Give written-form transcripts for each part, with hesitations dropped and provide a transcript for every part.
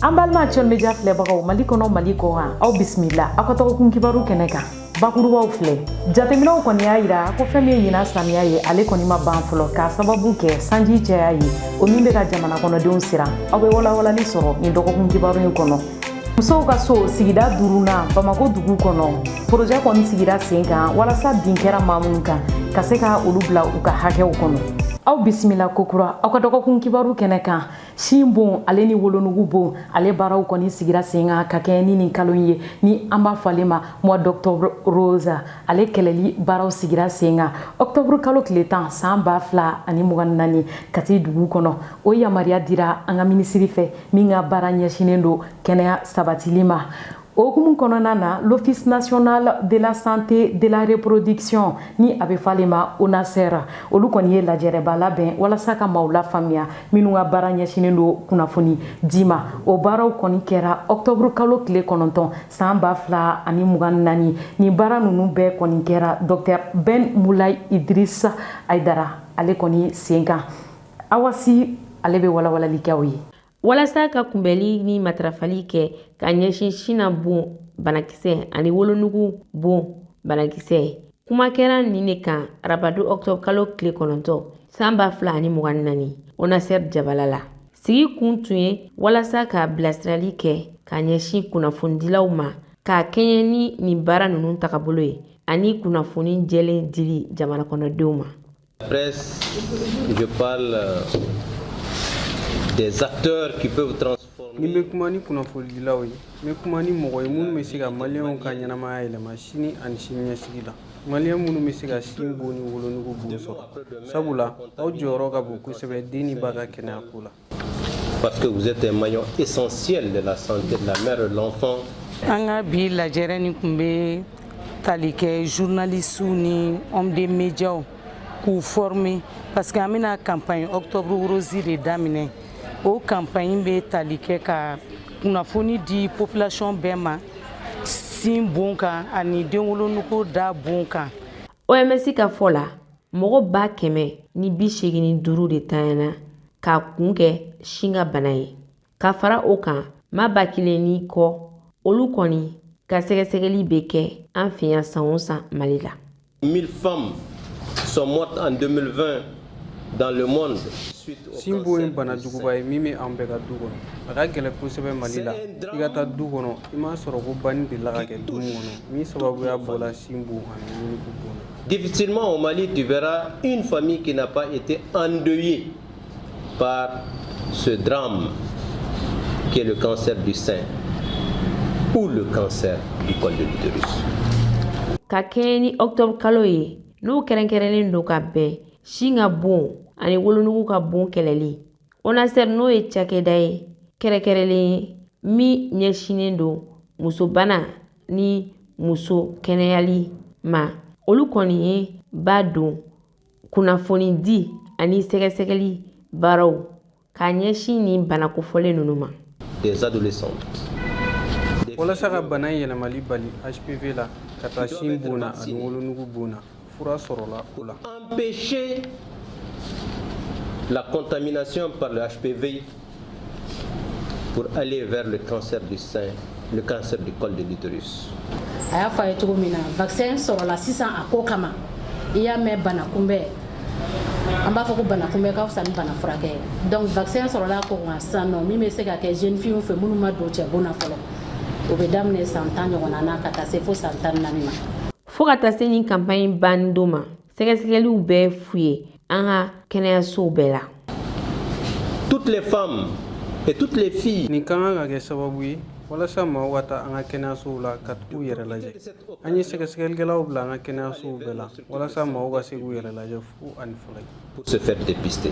An balima Actuel Media filɛbagaw, Mali kɔnɔ, Mali kɔkan, aw bisimila aw ka dɔgɔkun kibaru kɛnɛ kan. Bakurubaw filɛ, jateminɛw kɔni y'a yira ko fɛn min ye ɲinan samiya ye, ale kɔni ma ban fɔlɔ, k'a sababu kɛ sanji caya ye, o min bɛ ka jamana kɔnɔdenw siran. Aw bɛ walawalali sɔrɔ nin dɔgɔkun kibaru in kɔnɔ. Musow ka so sigida duurunan Bamako dugu kɔnɔ, projet kɔni sigira sen kan walasa bin kɛra maa minnu kan, ka se ka olu bila u ka hakɛw kɔnɔ. Aw bisimila kokura aw ka dɔgɔkun kibaru kɛnɛ kan. Sin bon ale ni wolonugu bon, ale baaraw kɔni sigira sen kan ka kɛ ni nin kalo ye, ni an b'a fɔ ale ma mois d'octobre rose. Ale kɛlɛli baaraw sigira sen kan octobre kalo tile 10 san 2024 Kati dugu kɔnɔ. O yamaruya dira an ka minisiri fɛ, min ka baara ɲɛsinnen don kɛnɛya sabatili ma. O hukumu kɔnɔna na, l'Office national de la santé de la reproduction, ni a bɛ fɔ ale ma ONASER, olu kɔni ye lajɛrɛba labɛn walasa ka maaw lafaamuya minnu ka baara ɲɛsinnen don kunnafoni di ma. O baaraw kɔni kɛra octobre kalo tile 9 san 2024. Nin baara ninnu bɛɛ kɔni kɛra docteur Ben Moulaye Idrissa Aïdara ale kɔni sen kan. Awasi ale bɛ walawalali kɛ aw ye. Walasa ka kunbɛli ni matarafali kɛ ka ɲɛsin sinna bon banakisɛ ani wolonugu bon banakisɛ, kuma kɛra nin de kan arabadon octobre kalo tile 9 san 2024 ONASER jabala la. Sigi kun tun ye walasa ka bilasirali kɛ ka ɲɛsin kunnafonidilaw ma k'a kɛɲɛ ni nin baara ninnu tagabolo ye, ani kunnafoni jɛlen dili jamana kɔnɔdenw ma. Presse, je parle des acteurs qui peuvent transformer. Ni n bɛ kuma ni kunnafonidilaw ye, n bɛ kuma ni mɔgɔ ye minnu bɛ se ka Maliyɛnw ka ɲɛnamaya yɛlɛma sini ani siniɲɛsigi la, Maliyɛn minnu bɛ se ka sin bon ni wolonugu bon sɔrɔ, sabula aw jɔyɔrɔ ka bon kosɛbɛ den ni ba ka kɛnɛyako la. Parce que vous êtes un maillon essentiel de la santé de la mère et de l'enfant. An ka bi lajɛrɛ nin tun bɛ tali kɛ journalistes ni hommes de médias k'u former, parce que an bɛna campagne octobre rose de daminɛ. O campagne bɛ tali kɛ ka kunnafoni di population bɛɛ ma sin bon kan ani denwolonugu da bon kan. OMS ka fɔ la, mɔgɔ 185 de tanyana k'a kun kɛ sin ka bana ye. Ka fara o kan, maa 1000 ni kɔ, olu kɔni ka sɛgɛsɛgɛli bɛ kɛ an fɛ yan san o san Mali la. 1000 femmes sont mortes en 2020 dans le monde. Sin bon ye bana juguba ye min bɛ an bɛɛ ka du kɔnɔ. A ka gɛlɛn kosɛbɛ Mali la, i ka taa du kɔnɔ, i m'a sɔrɔ ko banni delila ka kɛ du min kɔnɔ min sababuya bɔla sin bon ani wolonugu bon na. Difficilement au Mali, tu verras une famille qui n'a pas été endeuillée par ce drame qui est le cancer du sein ou le cancer du col de l'utérus. Ka kɛɲɛ ni octobre kalo ye, n'o kɛrɛnkɛrɛnlen don ka bɛn sin ka bon ani wolonugu ka bon kɛlɛli, ONASER, n'o ye cakɛda ye kɛrɛnkɛrɛnlen ye min ɲɛsinnen don musobana ni muso kɛnɛyali ma, olu kɔni ye ba don kunnafoni di ani sɛgɛsɛgɛli baaraw k'a ɲɛsin nin bana kofɔlen ninnu ma. Des adolescentes. Walasa ka bana in yɛlɛmali bali HPV la ka taa sin bon na ani wolonugu bon na, fura sɔrɔla o la. Empêcher la contamination par le HPV pour aller vers le cancer du sein, le cancer du col de l'utérus. A y'a fɔ a ye cogo min na, vaccin sɔrɔla sisan a ko kama. I y'a mɛn bana kunbɛn, an b'a fɔ ko bana kunbɛn ka fisa ni bana furakɛ ye. Donc vaccin sɔrɔla a ko kan sisan nɔ, min bɛ se ka kɛ jeune fille fɛ minnu ma don cɛbon na fɔlɔ. O bɛ daminɛ san 10 ɲɔgɔnna na ka taa se fo san 14 ma. Fo ka taa se nin campagne banni don ma, sɛgɛsɛgɛliw bɛɛ fu ye an ka kɛnɛyasow bɛɛ la. Toutes les femmes et toutes les filles Nin ka kan ka kɛ sababu ye walasa maaw ka taa an ka kɛnɛyasow la ka t'u yɛrɛ lajɛ. An ye sɛgɛsɛgɛlikɛlaw bila an ka kɛnɛyasow bɛɛ la walasa maaw ka se k'u yɛrɛ lajɛ fu ani fɔlɔ. Pour se faire dépister.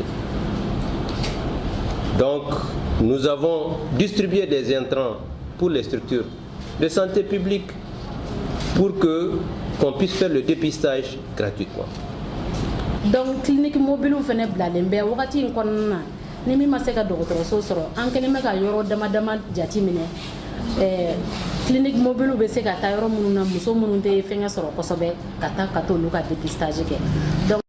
Donc, nous avons distribué des intrants pour les structures de santé publique pour que qu'on puisse faire le dépistage gratuitement. Donc clinique mobile fana bilalen bɛ wagati in kɔnɔna na. Ni min ma se ka dɔgɔtɔrɔso sɔrɔ, an kɛlen bɛ ka yɔrɔ dama dama jati minɛ, clinique mobile bɛ se ka taa yɔrɔ minnu na, muso minnu tɛ fɛnkɛ sɔrɔ kosɛbɛ, ka taa ka t'olu ka dépistage kɛ. Donc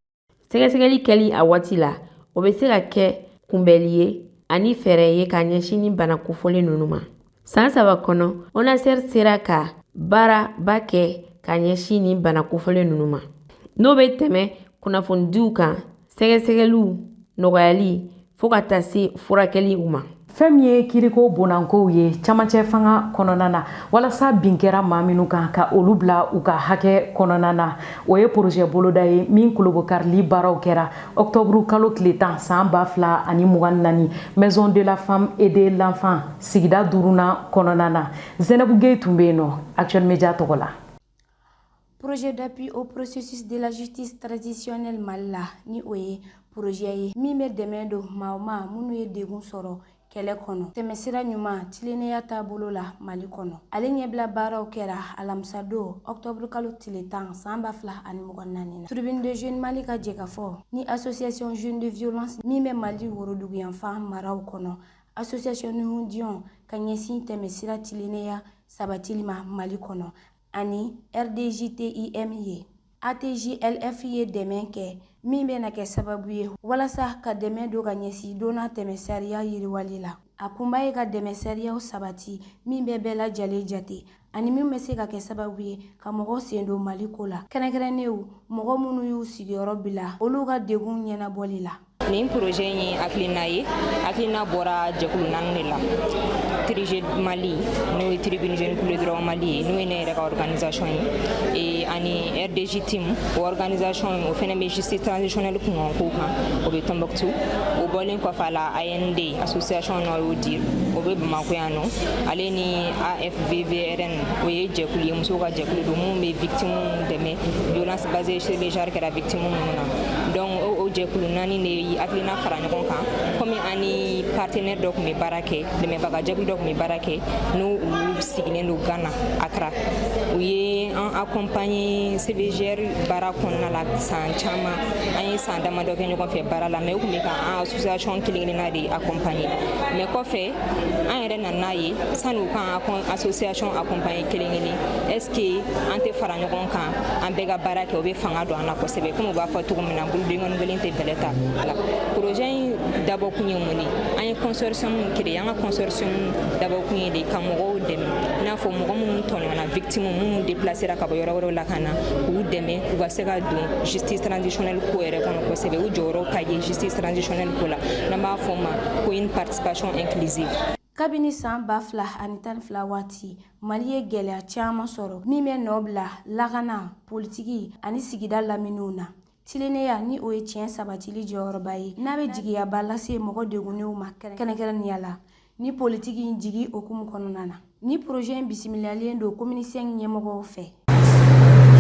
Sɛgɛsɛgɛli kɛli a waati la, o bɛ se ka kɛ kunbɛli ye. ani fɛɛrɛ ye ka ɲɛsin ni bana kofɔlen ninnu ma. San 3 kɔnɔ, ONASER sera ka baaraba kɛ ka ɲɛsin nin bana kofɔlen ninnu ma, n'o bɛ tɛmɛ kunnafonidiw kan, sɛgɛsɛgɛliw nɔgɔyali, fo ka taa se furakɛliw ma. Fɛn min ye kiriko bonankow ye camancɛ fanga kɔnɔna na, walasa bin kɛra maa minnu kan, ka olu bila u ka hakɛ kɔnɔna na, o ye projet boloda ye min kolobokarili baaraw kɛra ɔktɔburu kalo tile 10 san 2024, Maison de la femme et de l'enfant, sigida duurunan kɔnɔna na. Zɛnɛbu Geye tun bɛ yen nɔ Actuel Media tɔgɔ la. Projet d'appui au processus de la justice transitionnelle Mali la, ni o ye projet ye min bɛ dɛmɛ don maaw ma minnu ye degun sɔrɔ kɛlɛ kɔnɔ, tɛmɛsira ɲuman tilennenya taabolo la Mali kɔnɔ, ale ɲɛbila baaraw kɛra alamisadon ɔktɔburu kalo tile 10 san 2024 na. Tribune de Jeunes Mali ka jɛkafɔ ni Association Jeunes de Violence min bɛ Mali woroduguyanfan maraw kɔnɔ, Association Nuhu Dion ka ɲɛsin tɛmɛsira tilennenya sabatili ma Mali kɔnɔ, ani RDJTIM ye, ATJLF ye dɛmɛ kɛ min bɛna kɛ sababu ye walasa ka dɛmɛ don ka ɲɛsin donna tɛmɛ sariya yiriwali la. A kunba ye ka dɛmɛ sariyaw sabati min bɛ bɛɛ lajɛlen jate ani min bɛ se ka kɛ sababu ye ka mɔgɔw sen don Mali ko la, kɛrɛnkɛrɛnnenw mɔgɔ minnu y'u sigiyɔrɔ bila, olu ka degun ɲɛnabɔli la. Nin projet in ye hakilina ye. Hakilina bɔra jɛkulu naani de la: TRIJ Mali, n'o ye Tribune Jeune pour le droit au Mali ye, n'o ye ne yɛrɛ ka organisation ye, ani RDJ Team, o organisation o fɛnɛ bɛ justice transitionnelle kunkanko kan, o bɛ Tombouctou. O bɔlen kɔfɛ a la, AND, Association Nord au Dire, o bɛ Bamako yan nɔ, ale ni AFVVRN, o ye jɛkulu ye, musow ka jɛkulu don minnu bɛ victime dɛmɛ, violence basée sur le genre kɛra victime minnu na. Donc o jɛkulu naani de ye hakilina fara ɲɔgɔn kan. Komi an ni partenaire dɔ tun bɛ baara kɛ, dɛmɛbaga jɛkulu dɔ tun bɛ baara kɛ, n'u olu sigilen don Ghana, Accra, u ye an accompagner CVJR baara kɔnɔna la san caman. An ye san damadɔ kɛ ɲɔgɔn fɛ baara la, mais u tun bɛ ka an association kelen kelenna de accompagner. Mais kɔfɛ, an yɛrɛ nana ye, sani u k'an association accompagner kelen kelen, est ce que an tɛ fara ɲɔgɔn kan, an bɛɛ ka baara kɛ? O bɛ fanga don an na kosɛbɛ. Komi u b'a fɔ cogo min na, bolodenkɔni kelen tɛ bɛlɛ ta la. Projet in dabɔkun ye mun ye? An ye consortium créé. An ka consortium dabɔkun ye de ka mɔgɔw dɛmɛ, i n'a fɔ mɔgɔ minnu tɔɲɔna, victime minnu déplacera ka bɔ yɔrɔ wɛrɛw la ka na, k'u dɛmɛ u ka se ka don justice transitionnelle ko yɛrɛ kɔnɔ kosɛbɛ, u jɔyɔrɔ ka ye justice transitionnelle ko la, n'an b'a fɔ o ma ko une participation inclusive. Kabini san 2012 waati, Mali ye gɛlɛya caman sɔrɔ min bɛ nɔ bila lakana, politiki ani sigida laminiw na. Tilennenya, ni o ye tiɲɛ sabatili jɔyɔrɔba ye, n'a bɛ jigiyaba lase mɔgɔ degunnenw ma, kɛrɛnkɛrɛnnenya la ni politiki in jigi hukumu kɔnɔna na, ni projet in bisimilalen don commune 5 ɲɛmɔgɔw fɛ.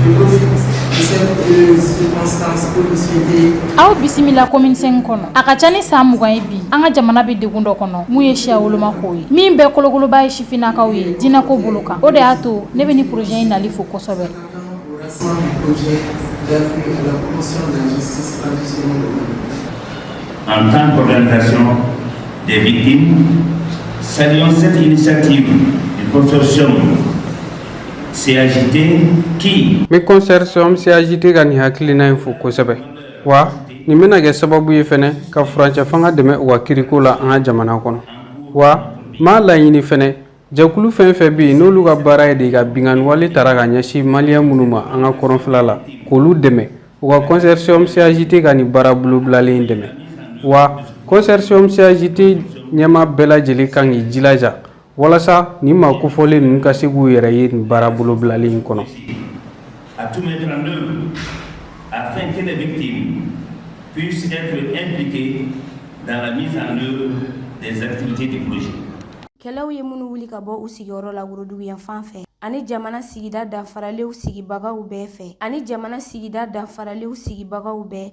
Je profite de cette heureuse circonstance pour vous souhaiter Aw bisimila commune 5 kɔnɔ. A ka ca ni san 20 ye bi, an ka jamana bɛ degun dɔ kɔnɔ mun ye siya woloma ko ye, min bɛɛ kolokoloba ye sifinnakaw ye diinɛko bolo kan. O de y'a to ne bɛ ni projet in nali fo kosɛbɛ. Au lancement du projet d'appui à la promotion de la justice transitionnelle au Mali. En tant qu'organisation des victimes, saluons cette initiative du consortium CAJT qui, N bɛ consortium CAJT ka nin hakilina in fo kosɛbɛ. Wa nin bɛna kɛ sababu ye fɛnɛ ka furancɛ fanga dɛmɛ u ka kiriko la an ka jamana kɔnɔ. Wa n b'a laɲini fɛnɛ, jɛkulu fɛn fɛn bɛ yen n'olu ka baara ye de ka binkanni wale tara ka ɲɛsin maliyɛn minnu ma an ka kɔrɔnfɛla la, k'olu dɛmɛ, u ka consortium CAJT ka nin baara bolobilalen dɛmɛ. Wa consortium CAJT ɲɛmaa bɛɛ lajɛlen kan k'i jilaja walasa nin maa kofɔlen ninnu ka se k'u yɛrɛ ye nin baara bolobilalen in kɔnɔ. À tout mettre en œuvre afin que les victimes puissent être impliquées dans la mise en œuvre des activités du projet. Kɛlɛw ye minnu wuli ka bɔ u sigiyɔrɔ la woroduguyanfan fɛ ani jamana sigida danfaralenw sigibagaw bɛɛ fɛ, ani jamana sigida danfaralenw sigibagaw bɛɛ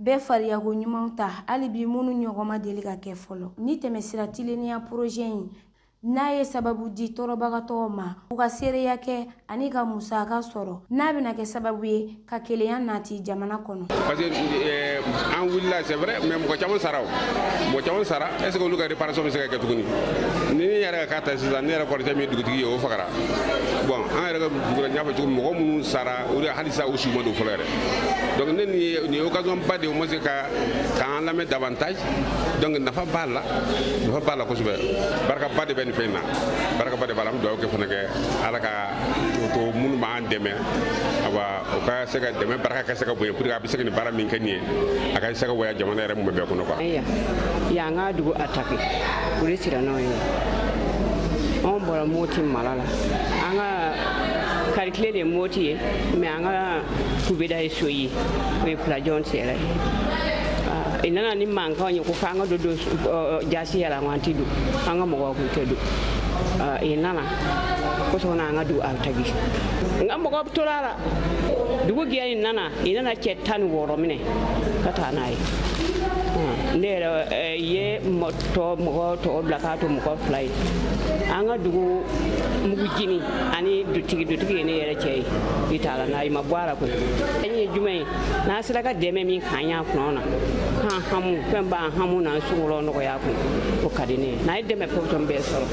bɛɛ fariyako ɲumanw ta hali bi minnu ɲɔgɔn ma deli ka kɛ fɔlɔ, ni tɛmɛsira tilennenya projet in N'a ye sababu di tɔɔrɔbagatɔw ma u ka seereya kɛ ani ka musaka sɔrɔ, n'a bɛna kɛ sababu ye ka kelenya nati jamana kɔnɔ. Parce que an wulila, c'est vrai, mais mɔgɔ caman sara, o mɔgɔ caman sara. Est ce que olu ka réparation bɛ se ka kɛ tuguni? Ni ne yɛrɛ ka ta sisan, ne yɛrɛ kɔrɔkɛ min ye dugutigi ye, o fagara. Bon, an yɛrɛ ka dugu la, n y'a fɔ cogo min, mɔgɔ minnu sara, olu halisa u su ma don fɔlɔ yɛrɛ. Donc ne nin ye occasion ba de ye au moins ka k'an lamɛn davantage. Donc nafa b'a la, nafa b'a la kosɛbɛ. Barikaba de bɛ nin fɛn in na, barikaba de b'a la. An bɛ dugawu kɛ fana kɛ Ala ka to minnu b'an dɛmɛ, awa, o ka se ka dɛmɛ barika ka se ka bonya pour que a bɛ se ka nin baara min kɛ nin ye, a ka se ka waya jamana yɛrɛ mun bɛɛ kɔnɔ quoi. Yan ka dugu attaqué, o de sira n'anw ye. Anw bɔra Moti mara la. An ka karikile de ye Moti ye, mais an ka kubeda ye Soyi ye, o ye filajɔn sɛrɛ ye. I nana ni mankanw ye ko f'an ka don jasi yɛrɛ, an tɛ don, an ka mɔgɔw kun tɛ don. I nana ko sɔgɔna an ka dugu attaqué, n ka mɔgɔw tora la. Dugu gɛn, i nana cɛ 16 minɛ ka taa n'a ye. Ne yɛrɛ ye tɔ mɔgɔ tɔw bila k'a to mɔgɔ fila ye. An ka dugu mugujini ani dutigi ye ne yɛrɛ cɛ ye, i t'a la n'a i ma bɔ a la koyi. An ye jumɛn ye? N'an sera ka dɛmɛ min k'an y'a kunna na, k'an hamu fɛn b'an hamu n'an sungɔlɔ nɔgɔya kun, o ka di ne ye. N'a ye dɛmɛ fɛn fɛn bɛɛ sɔrɔ,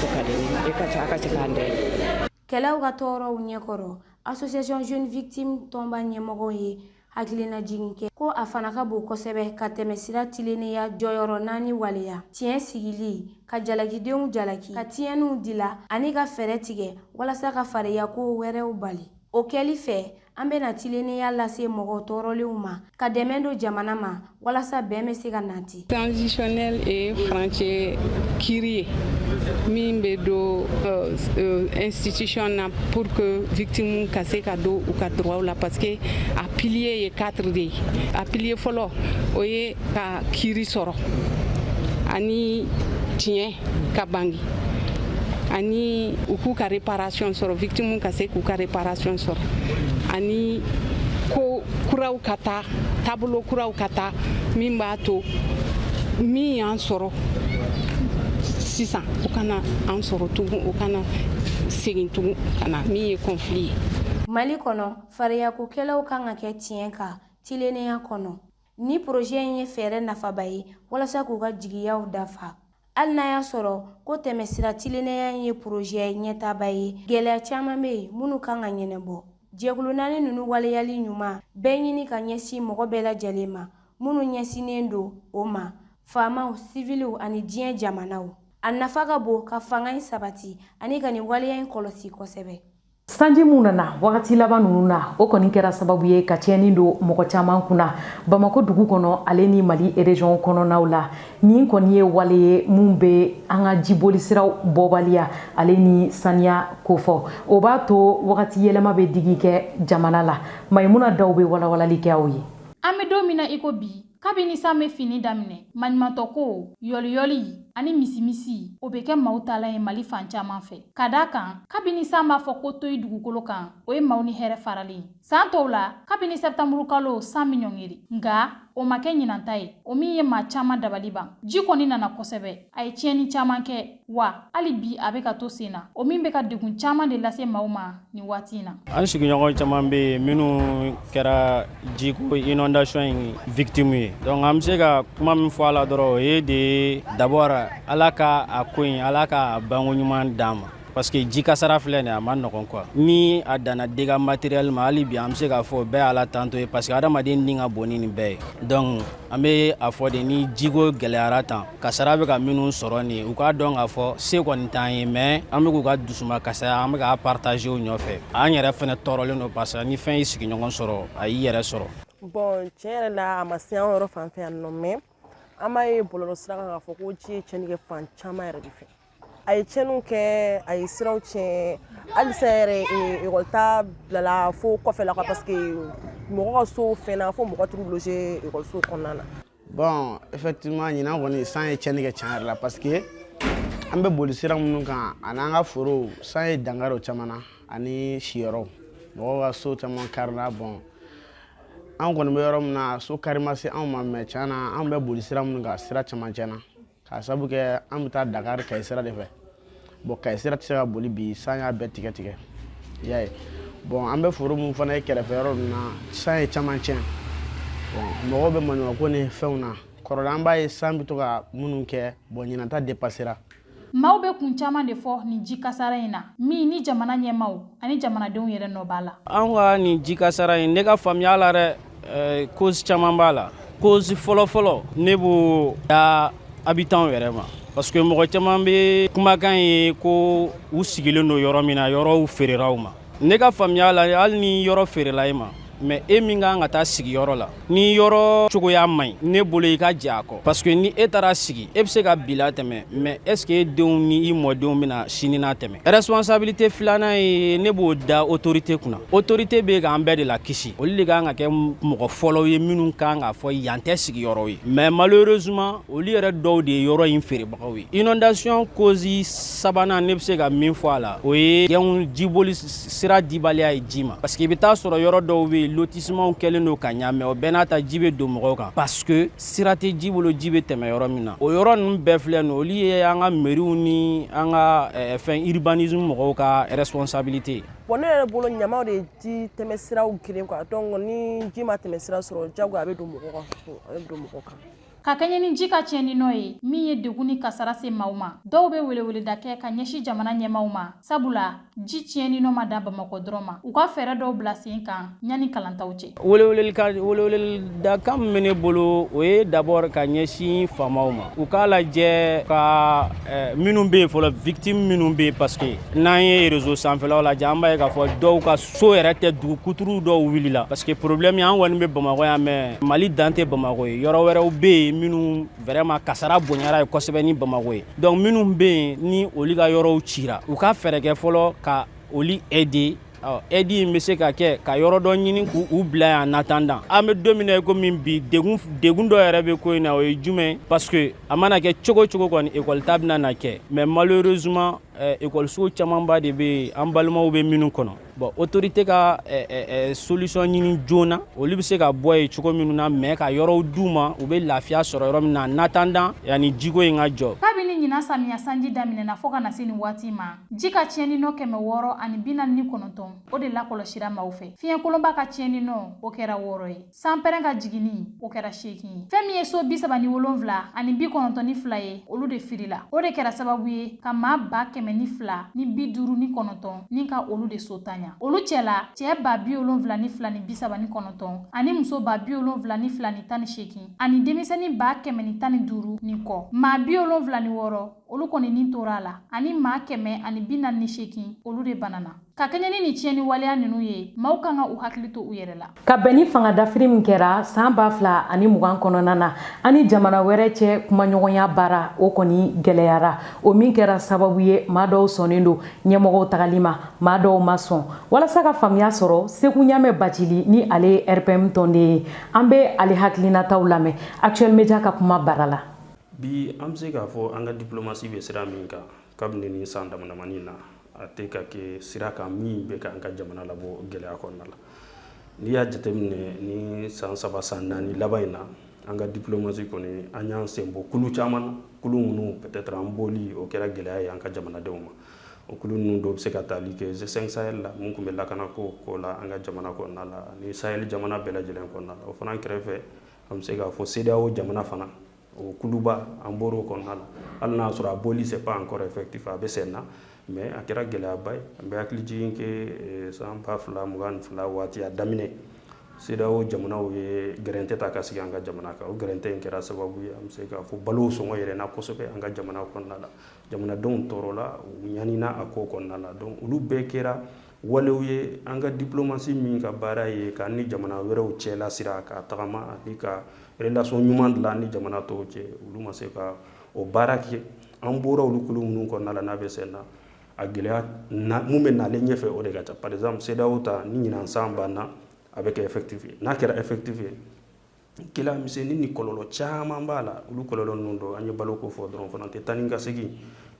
o ka di ne ye. I ka ca a ka se k'an dɛmɛ. Kɛlɛw ka tɔɔrɔw ɲɛkɔrɔ, Association Jeune Victime tɔnba ɲɛmɔgɔw ye hakilina jigin kɛ ko a fana ka bon kosɛbɛ ka tɛmɛ sira tilennenya jɔyɔrɔ naani waleya: tiɲɛ sigili, ka jalakidenw jalaki, ka tiɲɛniw dila ani ka fɛɛrɛ tigɛ walasa ka fariyako wɛrɛw bali. O kɛli fɛ, an bɛna tilennenya lase mɔgɔ tɔɔrɔlenw ma, ka dɛmɛ don jamana ma walasa bɛn bɛ se ka nati. Transitionnel ye furancɛ kiiri ye min bɛ don institution na pour que victime ka se ka don u ka droit la, parce que a pilier ye quatre de ye. A pilier fɔlɔ, o ye ka kiiri sɔrɔ, ani tiɲɛ ka bange, ani u k'u ka réparation sɔrɔ, victime ka se k'u ka réparation sɔrɔ, ani ko kuraw ka taa, taabolo kuraw ka taa min b'a to min y'an sɔrɔ sisan, o kana an sɔrɔ tugun, o kana segin tugun ka na, min ye conflit ye. Mali kɔnɔ, fariyakokɛlaw kan ka kɛ tiɲɛ kan tilennenya kɔnɔ. Ni projet in ye fɛɛrɛ nafaba ye walasa k'u ka jigiyaw dafa. Hali n'a y'a sɔrɔ ko tɛmɛsira tilennenya in ye projet ɲɛtaba ye, gɛlɛya caman bɛ yen minnu kan ka ɲɛnabɔ. Jɛkulu naani ninnu waleyali ɲuman bɛɛ ɲini ka ɲɛsin mɔgɔ bɛɛ lajɛlen ma minnu ɲɛsinnen don o ma, faamaw, siviliw ani diɲɛ jamanaw. A nafa ka bon ka fanga in sabati ani ka nin waleya in kɔlɔsi kosɛbɛ. Sanji mun nana wagati laban ninnu na, o kɔni kɛra sababu ye ka tiɲɛni don mɔgɔ caman kunna Bamako dugu kɔnɔ, ale ni Mali région kɔnɔnaw la. Nin kɔni ye wale ye mun bɛ an ka jiboli siraw bɔbaliya ale ni saniya kofɔ. O b'a to wagati yɛlɛma bɛ digi kɛ jamana la. Mayimuna Daw bɛ walawalali kɛ aw ye. An bɛ don min na i ko bi, kabini san bɛ fini daminɛ, maɲumantɔ ko yɔliyɔli ani misimisi, o bɛ kɛ maaw taalan ye Mali fan caman fɛ. Ka da kan, kabini san b'a fɔ ko toyi dugukolo kan, o ye maaw ni hɛrɛ faralen ye. San tɔw la, kabini sɛtanburu kalo, san bɛ ɲɔngiri, nka o ma kɛ ɲinanta ye. O min ye maa caman dabali ban, ji kɔni nana kosɛbɛ, a ye tiɲɛni caman kɛ, wa hali bi a bɛ ka to sen na, o min bɛ ka degun caman de lase maaw ma nin waati in na. An sigiɲɔgɔn caman bɛ yen minnu kɛra jiko inondation in victime ye. Donc an bɛ se ka kuma min fɔ a la dɔrɔn, o ye de d'abord, Ala ka a ko in, Ala ka a banko ɲuman d'an ma, parce que ji kasara filɛ nin ye, a ma nɔgɔn quoi. Ni a danna dégâts matériel ma, hali bi an bɛ se k'a fɔ bɛɛ Ala tanto ye, parce que adamaden ni ka bon ni nin bɛɛ ye. Donc an bɛ a fɔ de, ni jiko gɛlɛyara tan, kasara bɛ ka minnu sɔrɔ nin ye, u k'a dɔn k'a fɔ se kɔni t'an ye, mais an bɛ k'u ka dusuma kasaya, an bɛ k'a partager u nɔfɛ. An yɛrɛ fɛnɛ tɔɔrɔlen don, parce que ni fɛn y'i sigiɲɔgɔn sɔrɔ, a y'i yɛrɛ sɔrɔ. Bon, tiɲɛ yɛrɛ la, a ma se an yɔrɔ fan fɛ yan nɔ, mais an b'a ye bɔlɔlɔ sira kan k'a fɔ ko ji ye tiɲɛni kɛ fan caman yɛrɛ de fɛ. A ye tiɲɛniw kɛ, a ye siraw tiɲɛ. Halisa yɛrɛ, ekɔli ta bilala fo kɔfɛ la, parce que mɔgɔ ka so fɛnna fo mɔgɔ t'u loger ekɔliso kɔnɔna na. Bon, effectivement, ɲinan kɔni san ye tiɲɛni kɛ tiɲɛ yɛrɛ la, parce que an bɛ boli sira minnu kan ani an ka forow, san ye dankari o caman na, ani siyɔrɔw, mɔgɔw ka so caman karila. Bon, an kɔni bɛ yɔrɔ min na, so kari ma se anw ma, mais tiɲɛ na, an bɛ boli sira minnu kan, sira caman tiɲɛna, k'a sabu kɛ an bɛ taa Dakari, Kayi sira de fɛ. Bon, Kayi sira tɛ se ka boli bi, san y'a bɛɛ tigɛ tigɛ, i y'a ye. Bon, an bɛ foro mun fana ye kɛrɛfɛ yɔrɔ ninnu na, san ye caman tiɲɛ. Bon, mɔgɔw bɛ maɲumanko ni fɛnw na kɔrɔlen, an b'a ye san bɛ to ka minnu kɛ. Bon, ɲinan ta dépassera. Maaw bɛ kun caman de fɔ nin ji kasara in na, min ni jamana ɲɛmaaw ani jamanadenw yɛrɛ nɔ b'a la. An ka nin ji kasara in, ne ka faamuya la dɛ, cause caman b'a la. Cause fɔlɔ-fɔlɔ, ne b'o da habitants yɛrɛ ma, parce que mɔgɔ caman bɛ kumakan ye ko u sigilen don yɔrɔ min na, yɔrɔw feerera u ma. Ne ka faamuya la, hali ni yɔrɔ feerela e ma, mais e min kan ka taa sigi yɔrɔ la, ni yɔrɔ cogoya man ɲi, ne bolo i ka jɛ a kɔ, parce que ni e taara sigi, e bɛ se ka bi tɛmɛ, mais est ce que e denw ni i mɔdenw bɛna sini n'a tɛmɛ? Responsabilité filanan ye, ne b'o da autorité kunna. Autorité bɛ k'an bɛɛ de la kisi, olu de kan ka kɛ mɔgɔ fɔlɔw ye minnu kan k'a fɔ yan tɛ sigiyɔrɔ ye, mais malheureusement olu yɛrɛ dɔw de ye yɔrɔ in feerebagaw ye. Inondation cause sabanan, ne bɛ se ka min fɔ a la, o ye gɛnw jiboli sira dibaliya ye ji ma, parce que i bɛ taa sɔrɔ yɔrɔ dɔw bɛ yen, lotissement kɛlen don ka ɲa, mais o bɛɛ n'a ta ji bɛ don mɔgɔw kan, parce que sira tɛ ji bolo ji bɛ tɛmɛ yɔrɔ min na. O yɔrɔ ninnu bɛɛ filɛ nin, olu ye an ka mairies ni an ka fɛn urbanisme mɔgɔw ka responsabilité. Bon, ne yɛrɛ bolo, ɲamaw de ye ji tɛmɛ siraw geren quoi. Donc ni ji ma tɛmɛ sira sɔrɔ, jagoya a bɛ don mɔgɔ kan, a bɛ don mɔgɔ kan. Ka kɛɲɛ ni ji ka tiɲɛni nɔ ye min ye degun ni kasara se maaw ma, dɔw bɛ weleweleda kɛ ka ɲɛsin jamana ɲɛmaaw ma, sabula ji tiɲɛni nɔ ma da Bamakɔ dɔrɔn ma, u ka fɛɛrɛ dɔw bila sen kan yanni kalantaw cɛ. Weleweledakan min bɛ ne bolo, o ye d'abord ka ɲɛsin faamaw ma, u k'a lajɛ ka minnu bɛ yen fɔlɔ, victime minnu bɛ yen, parce que n'an ye réseau sanfɛlaw lajɛ, an b'a ye k'a fɔ dɔw ka so yɛrɛ tɛ dugu, kuturu dɔw wulila, parce que problème an kɔni bɛ Bamakɔ yan, mais Mali dan tɛ Bamakɔ ye, yɔrɔ wɛrɛw bɛ yen minnu vraiment kasara bonyara ye kosɛbɛ ni Bamakɔ ye. Donc minnu bɛ yen ni olu ka yɔrɔw cira, u ka fɛɛrɛ kɛ fɔlɔ ka olu aider. Aide in bɛ se ka kɛ ka yɔrɔ dɔ ɲini k'u bila yan en attendant. An bɛ don min na i komi bi, degun dɔ yɛrɛ bɛ ko in na, o ye jumɛn? Parce que a mana kɛ cogo cogo kɔni, école ta bɛna na kɛ, mais malheureusement école camanba de bɛ yen, an balimaw bɛ minnu kɔnɔ. Bon, autorité ka solution ɲini joona, olu bɛ se ka bɔ yen cogo minnu na, mais ka yɔrɔw d'u ma, u bɛ lafiya sɔrɔ yɔrɔ min na en attendant yanni jiko in ka jɔ. Kabini ɲinan samiya sanji daminɛna fo ka na se nin waati ma, ji ka tiɲɛni nɔ 649, o de lakɔlɔsira maaw fɛ. Fiɲɛkolonba ka tiɲɛni nɔ, o kɛra 6 ye. Sanpɛrɛn ka jiginni, o kɛra 8 ye. Fɛn min ye so 37 92 ye, olu de firila. O de kɛra sababu ye ka maa 102,59 ni ka olu de so tanya. Olu cɛla, cɛ 72,039 ani muso 72,018 ani denmisɛnnin 115 ni kɔ. Maa 76, olu kɔni ni tora a la, ani maa 148, olu de banana. Ka kɛɲɛ ni nin tiɲɛni waleya ninnu ye, maaw kan ka u hakili to u yɛrɛ la. Ka bɛn ni fanga dafiri min kɛra san 2020 kɔnɔna na, ani jamana wɛrɛ cɛ kumaɲɔgɔnya baara, o kɔni gɛlɛyara. O min kɛra sababu ye, maa dɔw sɔnnen don ɲɛmɔgɔw tagali ma, maa dɔw ma sɔn. Walasa ka faamuya sɔrɔ, Segu Ɲamɛ Bacili ni ale ye RPM tɔnden ye, an bɛ ale hakilinataw lamɛn Actuel Media ka kuma bara la. Bi, an bɛ se k'a fɔ an ka diplomatie bɛ sira min kan kabini nin san damadamani na, a tɛ ka kɛ sira kan min bɛ k'an ka jamana labɔ gɛlɛya kɔnɔna la. N'i y'a jateminɛ, ni san 3, san 4 laban in na, an ka diplomatie kɔni, an y'an sen bɔ kulu caman na, kulu minnu peut-être an bɔli o kɛra gɛlɛya ye an ka jamanadenw ma. O kulu ninnu dɔw bɛ se ka tali kɛ G5 Sahel la, mun tun bɛ lakanako ko la an ka jamana kɔnɔna la ani Sahel jamana bɛɛ lajɛlen kɔnɔna la. O fana kɛrɛfɛ, an bɛ se k'a fɔ CEDEAO jamana fana, o kuluba, an bɔr'o kɔnɔna la. Hali n'a sɔrɔ a bɔli c'est pas encore effectif, a bɛ sen na, mais a kɛra gɛlɛyaba ye. An bɛ hakili jigin kɛ san 2022 waati a daminɛ, CEDEAO jamanaw ye gɛrɛntɛ ta ka sigi an ka jamana kan. O gɛrɛntɛ in kɛra sababu ye, an bɛ se k'a fɔ balow sɔngɔ yɛlɛnna kosɛbɛ an ka jamana kɔnɔna la, jamanadenw tɔɔrɔla, u ɲanina a ko kɔnɔna la. Donc olu bɛɛ kɛra walew ye an ka diplomatie min ka baara ye k'an ni jamana wɛrɛw cɛla sira ka tagama ani ka relation ɲuman dilan ni jamana tɔw cɛ, olu ma se ka o baara kɛ. An bɔra olu kulu minnu kɔnɔna la, n'a bɛ sen na, a gɛlɛya mun bɛ nalen ɲɛfɛ, o de ka ca. Par exemple, CEDEAO ta, ni ɲinan san banna, a bɛ kɛ effectif ye. N'a kɛra effectif ye, gɛlɛya misɛnnin ni kɔlɔlɔ caman b'a la. Olu kɔlɔlɔ ninnu dɔ, an ye baloko fɔ dɔrɔn fana tɛ, taa ni ka segin,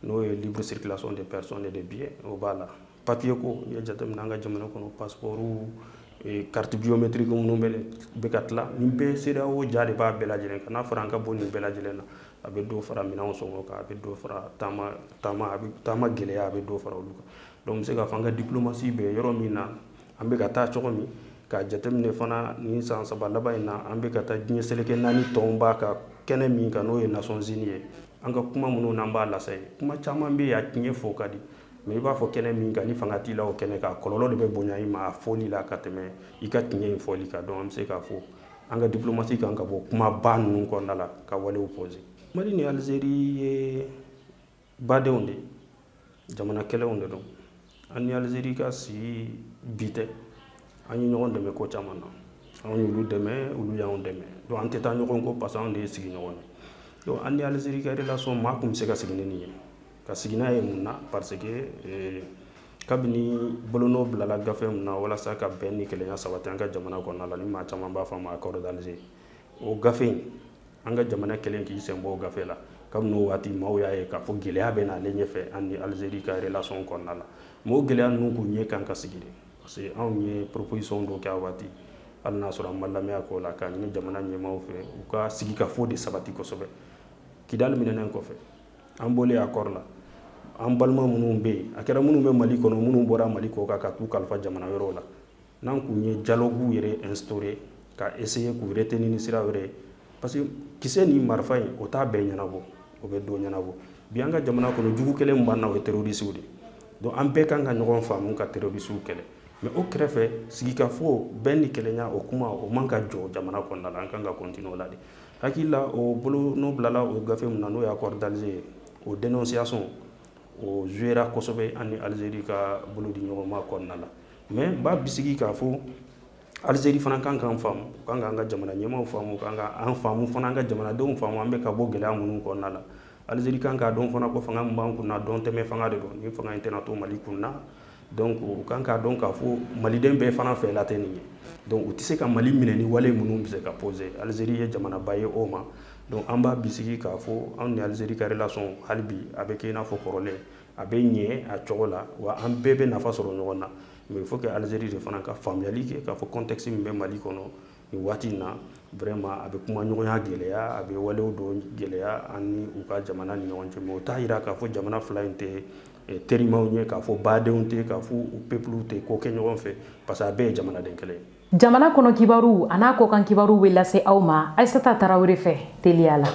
n'o ye libre circulation des personnes et des biens, o b'a la. Papier ko, n'i ye jateminɛ an ka jamana kɔnɔ, passeport, carte biométrique minnu bɛ ka tila, nin bɛɛ CEDEAO ja de b'a bɛɛ lajɛlen kan. N'a fɔra an ka bɔ nin bɛɛ lajɛlen na. A bɛ dɔ fara minɛnw sɔngɔ kan, a bɛ dɔ fara taama taama, a bɛ taama gɛlɛya, a bɛ dɔ fara olu kan. Donc n bɛ se k'a fɔ an ka diplomatie bɛ yɔrɔ min na, an bɛ ka taa cogo min, k'a jateminɛ fana nin san 3 laban in na, an bɛ ka taa diɲɛ seleke naani tɔnba ka kɛnɛ min kan, n'o ye Nations Unies ye. An ka kuma minnu n'an b'a lase, kuma caman bɛ yen, a tiɲɛ fɔ ka di, mais i b'a fɔ kɛnɛ min kan, ni fanga t'i la o kɛnɛ kan, kɔlɔlɔ de bɛ bonya i ma a fɔli la ka tɛmɛ i ka tiɲɛ in fɔli kan. Donc an bɛ se k'a fɔ an ka diplomatie kan ka bɔ kumaba ninnu kɔnɔna la ka walew poser. Mali ni Algérie ye badenw de ye, jamana kɛlɛw de don. An ni Algérie ka sigi bi tɛ, an ye ɲɔgɔn dɛmɛ ko caman na, anw y'olu dɛmɛ, olu y'anw dɛmɛ. Donc an tɛ taa ɲɔgɔn kɔ parce que anw de ye sigiɲɔgɔn ye. Donc an ni Algérie ka relation, maa kun bɛ se ka sigi ni nin ye, ka sigi n'a ye mun na? Parce que kabini bolonɔ bilala gafe min na walasa ka bɛn ni kelenya sabati an ka jamana kɔnɔna la, ni maa caman b'a fɔ a ma accord d'Alger, o gafe in, an ka jamana kelen k'i sen bɔ o gafe la. Kabini o waati, maaw y'a ye k'a fɔ gɛlɛya bɛ n'ale ɲɛfɛ an ni Algérie ka relation kɔnɔna la. Mais o gɛlɛya ninnu kun ɲɛ kan ka sigi de, parce que anw ye proposition dɔ kɛ a waati, hali n'a sɔrɔ an ma lamɛn ko la, k'a ɲini jamana ɲɛmaaw fɛ u ka sigi ka fɔ de sabati kosɛbɛ. Kidali minɛnen kɔfɛ, an bɔlen accord la, an balima minnu bɛ yen, a kɛra minnu bɛ Mali kɔnɔ, minnu bɔra Mali kɔ kan ka t'u kalifa jamana wɛrɛw la, n'an kun ye dialogue yɛrɛ instauré ka essayer k'u retenir ni sira wɛrɛ ye, parce que kisɛ ni marifa in, o t'a bɛɛ ɲɛnabɔ, o bɛ dɔ ɲɛnabɔ. Bi an ka jamana kɔnɔ, jugu kelen min b'an na, o ye terroriste de ye. Donc an bɛɛ kan ka ɲɔgɔn faamu ka terroriste kɛlɛ, mais o kɛrɛfɛ, sigikafɔ, bɛn ni kelenya, o kuma o man ka jɔ jamana kɔnɔna la, an kan ka continuer o la de. Hakili la, o bolo n'o bilala o gafe min na, n'o ye accord d'Alger ye, o dénonciation o jouera kosɛbɛ an ni Algérie ka bolo di ɲɔgɔn ma kɔnɔna la. Mais n b'a bisigi k'a fɔ Algérie fana kan k'an faamu, u kan k'an ka jamana ɲɛmaaw faamu, kan k'an faamu fana, an ka jamanadenw faamu, an bɛ ka bɔ gɛlɛya minnu kɔnɔna la. Algérie kan k'a dɔn fana ko fanga min b'an kunna, dɔn tɛmɛ fanga de don, ni fanga in tɛna to Mali kunna. Donc u kan k'a dɔn k'a fɔ maliden bɛɛ fana fɛ la tɛ nin ye. Donc u tɛ se ka Mali minɛ ni wale minnu bɛ se ka poser. Algérie ye jamanaba ye o ma. Donc an b'a bisigi k'a fɔ anw ni Algérie ka relation, hali bi a bɛ kɛ i n'a fɔ kɔrɔlen, a bɛ ɲɛ a cogo la, wa an bɛɛ bɛ nafa sɔrɔ ɲɔgɔn na. Mais il faut que Algérie de fana ka faamuyali kɛ k'a fɔ contexte min bɛ Mali kɔnɔ nin waati in na, vraiment a bɛ kuma ɲɔgɔnya gɛlɛya, a bɛ walew dɔ gɛlɛya an ni u ka jamana ni ɲɔgɔn cɛ. Mais o t'a yira k'a fɔ jamana fila in tɛ terimaw ye, k'a fɔ badenw tɛ, k'a fɔ u peuple tɛ ko kɛ ɲɔgɔn fɛ, parce que a bɛɛ ye jamanaden kelen ye. Jamana kɔnɔ kibaru a n'a kɔkan kibaru bɛ lase aw ma Aïssata Tarawele fɛ teliya la.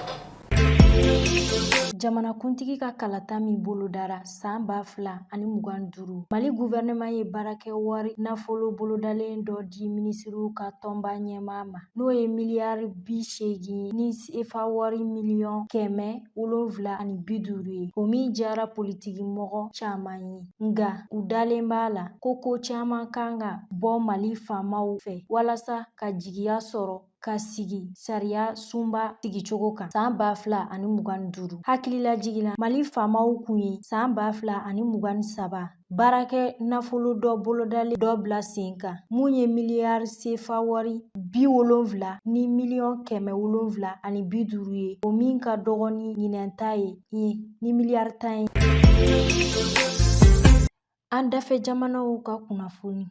Jamanakuntigi ka kalata min bolodara san 2025, Mali gouvernement ye baarakɛ wari nafolo bolodalen dɔ di minisiriw ka tɔnba ɲɛmaa ma, n'o ye miliyari 80 ni sefa wari miliyɔn 750 ye. O min diyara politiki mɔgɔ caman ye, nka u dalen b'a la ko ko caman kan ka bɔ Mali faamaw fɛ walasa ka jigiya sɔrɔ ka sigi sariya sunba sigicogo kan san 2025. Hakililajigin la, Mali faamaw kun ye san 2023 baarakɛ nafolo dɔ bolodalen dɔ bila sen kan, mun ye miliyari sefa wari 70 ni miliyɔn 750 ye, o min ka dɔgɔ ni ɲinɛn ta ye ni miliyari 10 ye. An dafɛ jamanaw ka kunnafoni.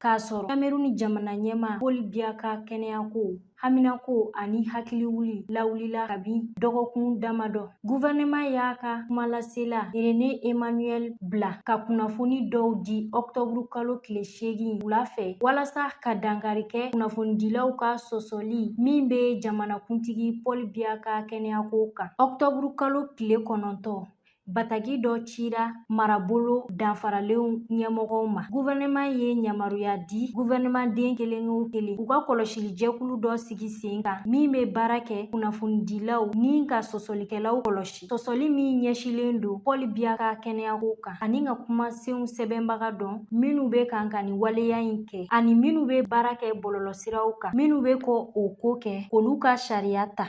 K'a sɔrɔ Cameroun jamana ɲɛmaa Paul Biya ka kɛnɛyako, haminako ani hakiliwuli lawulila kabi dɔgɔkun damadɔ, gouvernement y'a ka kumalasela René Emmanuel bila ka kunnafoni dɔw di ɔktɔburu kalo tile 8 wula fɛ, walasa ka dankari kɛ kunnafonidilaw ka sɔsɔli min bɛ jamanakuntigi Paul Biya ka kɛnɛyako kan. Ɔktɔburu kalo tile 9, bataki dɔ cira marabolo danfaralenw ɲɛmɔgɔw ma. Gouvernement ye yamaruya di gouvernement den kelen o kelen u ka kɔlɔsili jɛkulu dɔ sigi sen kan, min bɛ baara kɛ kunnafonidilaw ni ka sɔsɔlikɛlaw kɔlɔsi, sɔsɔli min ɲɛsilen don Paul Biya ka kɛnɛyako kan, ani ka kumasenw sɛbɛnbaga dɔn minnu bɛ kan ka nin waleya in kɛ, ani minnu bɛ baara kɛ bɔlɔlɔsiraw kan, minnu bɛ kɔ o ko kɛ, k'olu ka sariya ta.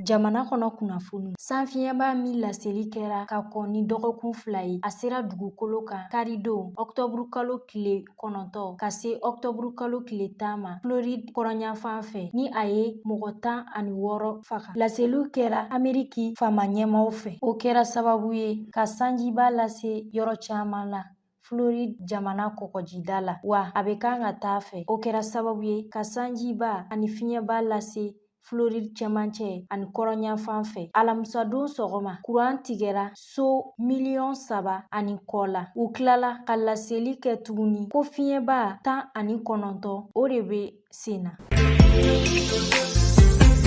Jamana kɔnɔ kunnafoni. Sanfiɲɛba min laseli kɛra ka kɔn ni dɔgɔkun 2 ye, a sera dugukolo kan karidon ɔktɔburu kalo tile 9 ka se ɔktɔburu kalo tile 10 ma Floride kɔrɔnyanfan fɛ, ni a ye mɔgɔ 16 faga. Laseliw kɛra Ameriki faama ɲɛmaaw fɛ. O kɛra sababu ye ka sanjiba lase yɔrɔ caman la Floride jamana kɔgɔjida la, wa a bɛ kan ka taa fɛ. O kɛra sababu ye ka sanjiba ani fiɲɛba lase Floride cɛmancɛ ani kɔrɔnyanfan fɛ. Alamisadon sɔgɔma, kuran tigɛra so 3.5 miliyɔn la. U tilala ka laseli kɛ tuguni ko fiɲɛba 19, o de bɛ sen na.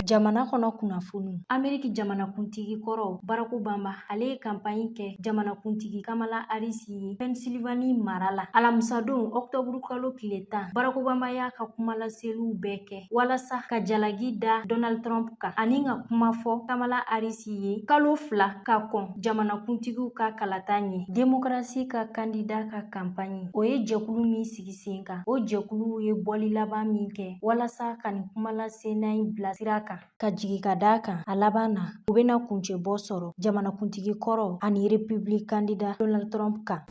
Jamana kɔnɔ kunnafoniw. Ameriki jamanakuntigi kɔrɔ Barack Obama, ale ye kanpaɲi kɛ jamanakuntigi Kamala Harris ye Pennsylvanie mara la alamisadon, ɔktɔburu kalo tile 10. Barack Obama y'a ka kumalaseliw bɛɛ kɛ walasa ka jalaki da Donald Trump kan ani ka kuma fɔ Kamala Harris ye kalo 2 ka kɔn jamanakuntigiw ka kalata ɲɛ. Demokarasi ka kandida ka kanpaɲi, o ye jɛkulu min sigi sen kan, o jɛkuluw ye bɔli laban min kɛ walasa ka nin kumalasenna in bila sira kan, ka jigi ka da kan a laban na u bɛna kuncɛbɔ sɔrɔ jamanakuntigi kɔrɔ ani Republique kandida Donald Trump kan.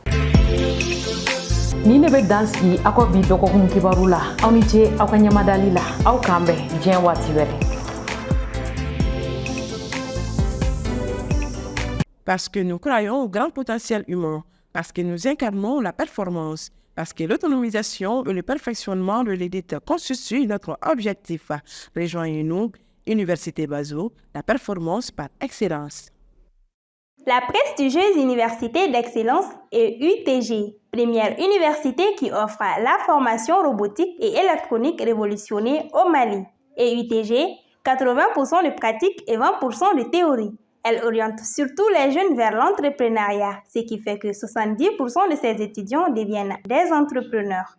Nin de bɛ dan sigi aw ka bi dɔgɔkun kibaru la. Aw ni ce aw ka ɲɛmadali la. Aw k'an bɛn diɲɛ waati wɛrɛ. Parce que nous croyons au grand potentiel humain, parce que nous incarnons la performance, parce que l'autonomisation et le perfectionnement de l'élite constituent notre objectif. Rejoignez-nous, Université Bazo, la performance par excellence. La prestigieuse université d'excellence est UTG, première université qui offre la formation robotique et électronique révolutionnée au Mali. Et UTG, 80% de pratique et 20% de théorie. Elle oriente surtout les jeunes vers l'entrepreneuriat, ce qui fait que 70% de ses étudiants deviennent des entrepreneurs.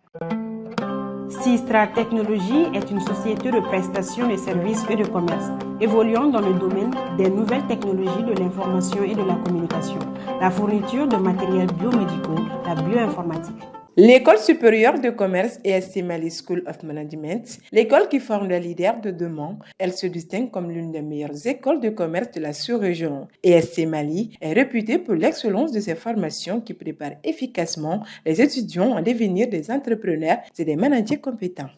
Sistra Technologies est une société de prestation de services et de commerce évoluant dans le domaine des nouvelles technologies de l'information et de la communication, la fourniture de matériels biomédicaux, la bioinformatique. L'école supérieure de commerce ESC Mali School of Management, l'école qui forme les leaders de demain, elle se distingue comme l'une des meilleures écoles de commerce de la sous-région. ESC Mali est réputée pour l'excellence de ses formations qui préparent efficacement les étudiants à devenir des entrepreneurs et des managers compétents.